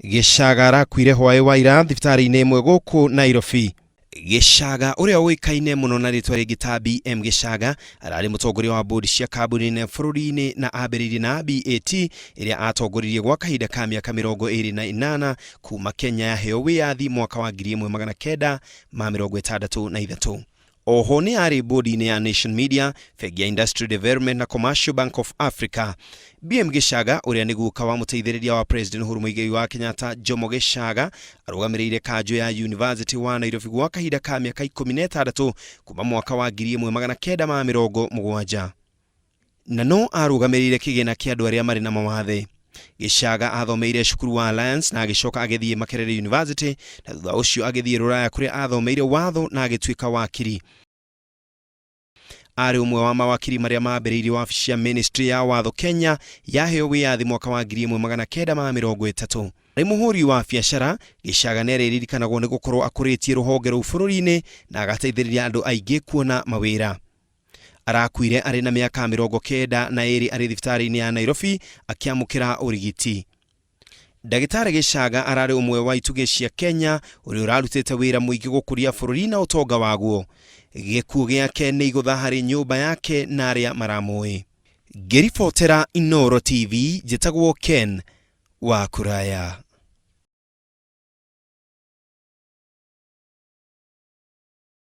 Gĩcaga arakuire hwaĩ wa ira thibitarĩ-inĩ ĩmwe gũkũ Nairobi. Gĩcaga ũrĩa ũĩkaine mũno na rĩtwa rĩngĩ ta BM Gĩcaga ararĩ mũtongoria wa bodi cia kambuni nene bũrũri-inĩ na ambĩrĩirie na BAT ĩrĩa atongoririe gwa kahinda ka mĩaka 28 kuma Kenya yaheo wĩyathi mwaka wa 1963. Oho nĩ arĩ bodi-inĩ ya Nation Media, bengi ya Industrial Development na Commercial Bank of Africa. BM Gĩcaga ũrĩa nĩ guka wa mũteithĩrĩria wa President Uhuru Muigai wa Kenyatta Jomo Gĩcaga arũgamĩrĩire kanjũ ya University wa Nairobi gwa kahinda ka mĩaka 16 kuma mwaka wa 1970 na no arũgamĩrĩire kĩgĩna kĩa andũ arĩa marĩ na mawathe. Gĩcaga athomeire cukuru wa Alliance na agĩcoka agĩthiĩ Makerere University na thutha ũcio agĩthiĩ Rũraya kũrĩa athomeire watho na agĩtuĩka wakiri. Arĩ ũmwe wa mawakiri marĩa mambĩrĩirie wabici ya Ministry ya Watho Kenya yaheo wĩyathi mwaka wa 1930. Arĩ mũhũri wa biacara, Gĩcaga nĩ arĩririkanagwo nĩ gũkorwo akũrĩtie rũhonge rũu bũrũri-inĩ na agateithĩrĩria andũ aingĩ kuona mawĩra. Arakuire arĩ na mĩaka 92 arĩ thibitarĩ-inĩ ya Nairobi akĩamũkĩra ũrigiti. Ndagĩtarĩ Gĩcaga ararĩ ũmwe wa itugĩ cia Kenya ũrĩa ũrarutĩte wĩra mũingĩ gũkũria bũrũri na ũtonga waguo. Gĩkuũ gĩake nĩ igũtha harĩ nyũmba yake na arĩa maramũĩ. Ngĩribotera Inooro TV, njĩtagwo Ken wa Kũraya.